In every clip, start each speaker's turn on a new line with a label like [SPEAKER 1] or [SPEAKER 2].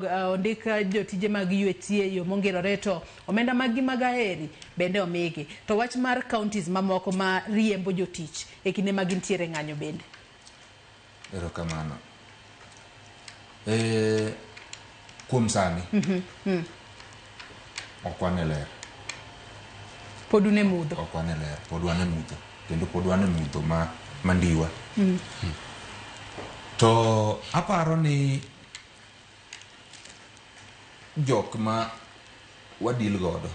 [SPEAKER 1] Ondik jotije mag UHC e yo mongirore to omenda maggi mag aheri bende omigi. To wach mar counties mamoko ma riembo jotich e kinde ma gintiere ng'anyo bende.
[SPEAKER 2] Erokamano. E, kuom sani ok wan e ler.
[SPEAKER 1] Pod un e mudho.
[SPEAKER 2] Ok wan e ler, pod wan e mudho. Kendo pod wan e mudho ma mandiwa. To aparo ni jok ma wadil godo,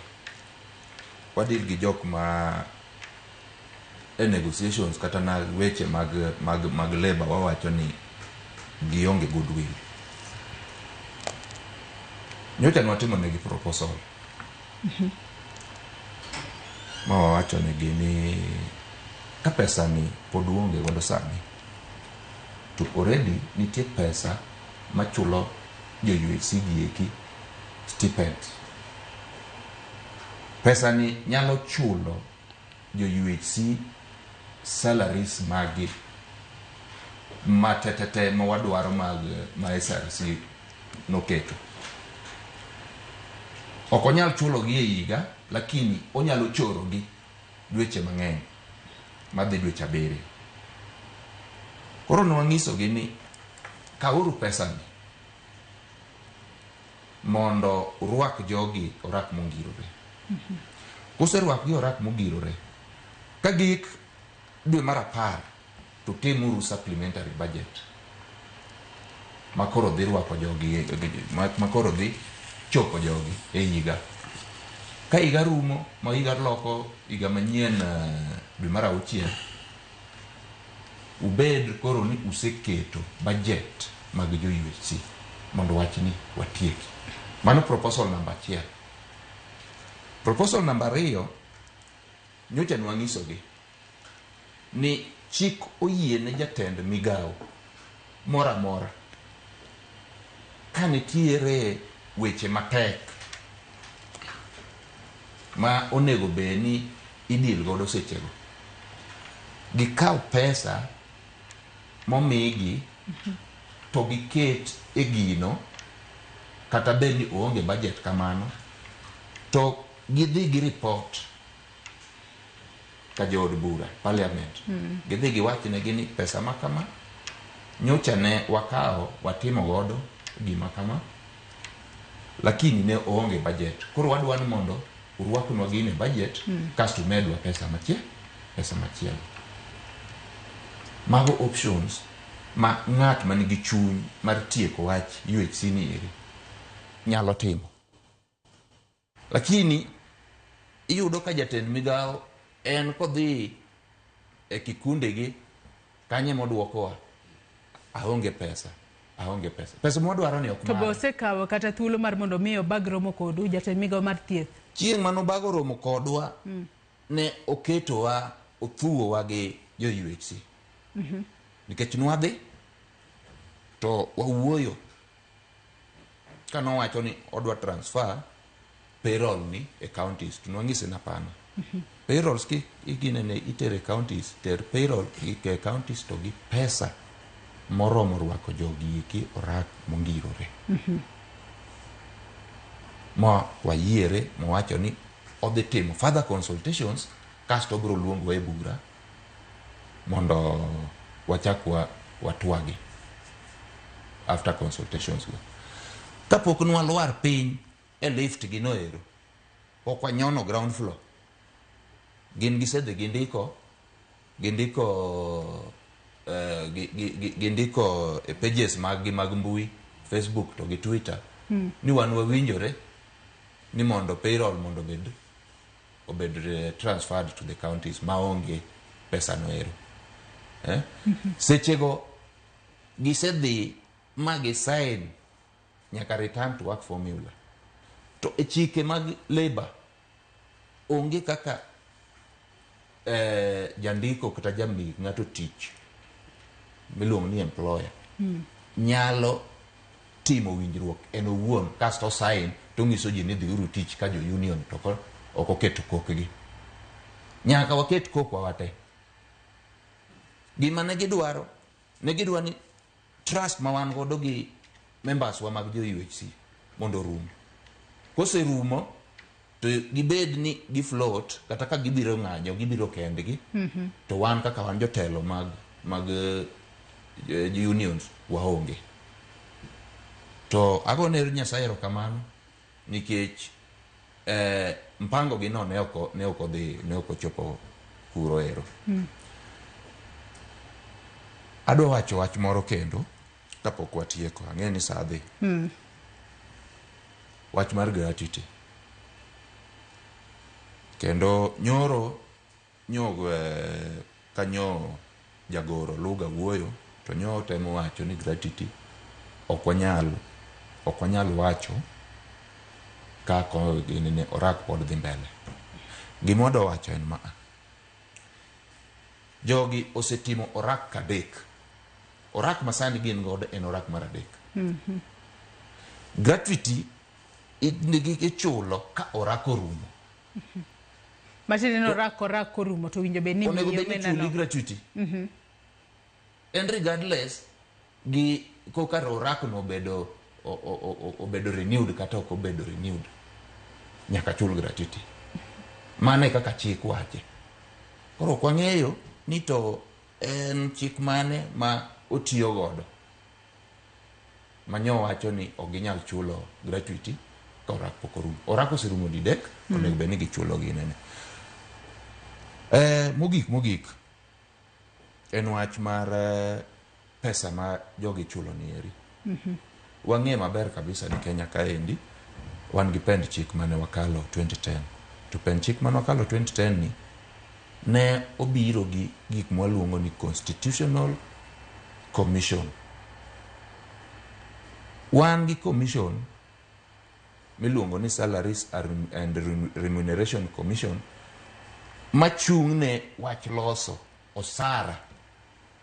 [SPEAKER 2] wadil gi jok ma e negotiations kata na weche mag labor wawacho ni gionge goodwill. Nyocha ne watimo negi proposal ma wawacho negi ni ka pesa ni pod uonge godo sani to already nitie pesa machulo jo UHC gi eki stipend. Pesa ni nyalo chulo jo UHC salaries magi ma tetete ma wadwaro mag ma SRC noketo. Ok onyal chulo gi e higa, lakini onyalo choro gi dweche mang'eny madhi dweche 7. Koro ne wang'isogi ni kawuru pesa ni mondo urwak jogi orak mongirore. Kuserwakgi orak mogirore, ka gik dwe mar 10 to timuru supplementary budget ma koro dhi rwako jogi ma koro dhi chopo jogi e higa. Ka higa rumo ma higa loko higa manyien dwe mar 6, ubed koro ni useketo budget mag jo UHC mondo wachni watieki. Mano proposal namba 1. Proposal namba 2, nyocha ne wang'isogi ni chik oyie ne jatend migawo moro amora ka nitiere weche matek ma onego bed ni idil godo sechego, gikaw pesa momigi to giket e gino, kata bed ni oonge budget kamano, to gidhi gi report ka jood bura parliament. Gidhi giwachnegi ni pesa ma kama nyocha ne wakawo watimo godo gima kama, lakini ne oonge budget, koro wadwa ni mondo urwaknwa gino e budget kasto umedwa pesa machielo, pesa machielo. Mago options ma ng'at ma nigi chuny mar tieko wach UHC ni eri nyalo timo. Lakini iyudo ka jatend migawo en kodhi e kikunde gi kanye modwokowa, aonge pesa, aonge pesa, pesa mwadwaro ni ok
[SPEAKER 1] To be
[SPEAKER 2] mare.
[SPEAKER 1] Osekawo kata thuolo mar mondo mi obag romo kodu, jatend migawo mar thieth?
[SPEAKER 2] Chieng' manobago romo kodwa ne oketowa othuwowa gi jo UHC nikech nwadhi to wawuoyo ka nowacho ni odwa transfer payroll ni e counties, to nwang'ise ni hapana, payrolls ki iginene itere counties, ter payroll e counties to gi pesa moromo rwako jogi eki orak mongirore. Ma wayiere mowacho ni odhi timo further consultations kasto obiro luongowa e bura mondo wachak watwagi after consultations go. Kapok nwalwar piny e lift gi noero, pok wanyono ground floor, gin gisedhi gindiko gindiko e pages mag gi mag mbui, Facebook to gi Twitter, ni wan wawinjore ni mondo payroll mondo obed transferred to the counties maonge pesa noero, eh? Sechego gisedhi ma gisign nyaka return to work formula, to e chike mag labor onge kaka jandiko kata jami ng'ato tich miluongo ni employer nyalo timo winjruok en owuon kasto sign to ng'iso ji ni dhiuru tich ka jo union to ok oketo kokgi. Nyaka waket kokwa wate. Gima ne gidwaro, ne gidwa ni trust ma wan godo gi members wa mag jo UHC mondo orum. Koserumo to gibed ni gi float, kata ka gibiro ng'anyo gibiro kendgi. To wan kaka wan jotelo mag unions waonge. To agone Nyasaye erokamano nikech mpango gi no ne ok odhi, ne ok ochopo kuro ero. Adwa wacho wach moro kendo kapok watieko. Ang'e ni saa dhi. Wach mar gratuity. Kendo nyoro nyo kanyo jagoro Luga wuoyo to nyo temo wacho ni gratuity ok wanyal wacho ka ginene orak pod dhi mbele. Gima wadwa wacho en ma: jogi osetimo orak adek. Orak masani gin godo en orak mar adek. Gratuity nigi ichulo ka orak orumo.
[SPEAKER 1] Matiende ni orak korumo to winjo bed ni
[SPEAKER 2] onego
[SPEAKER 1] miyi
[SPEAKER 2] bed ni
[SPEAKER 1] omenda
[SPEAKER 2] chuli
[SPEAKER 1] no.
[SPEAKER 2] Gratuity en regardless gi koka orak no obedo renewed kata ok obedo renewed, nyaka chul gratuity. Mano e kaka chik wache. Koro ok wang'eyo ni to en chik mane ma otiyo godo manyo wacho ni ok ginyal chulo gratuity ka orak pok orumo. Orak oserumo didek, onego bed ni gichulo ginene. Mogik en wach mar pesa ma jogi chulo ni eri. Wang'e maber kabisa ni Kenya kaendi wan gi pend chik mane wakalo 2010, to pend chik mane wakalo 2010 ni ne obiro gi gik mwaluongo ni Constitutional Commission. Wan gi commission miluongo ni Salaries and Remuneration Commission machung' ne wach loso osara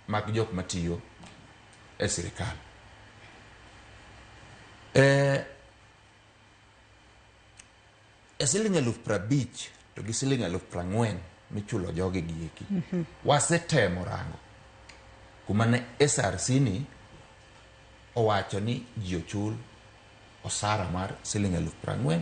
[SPEAKER 2] mag jok matiyo e sirikal. E siling 50,000 to gi siling 40,000 michulo jogi gi eki, wasetemo rango kuma ne SRC ni owacho ni ji ochul osara mar siling 40,000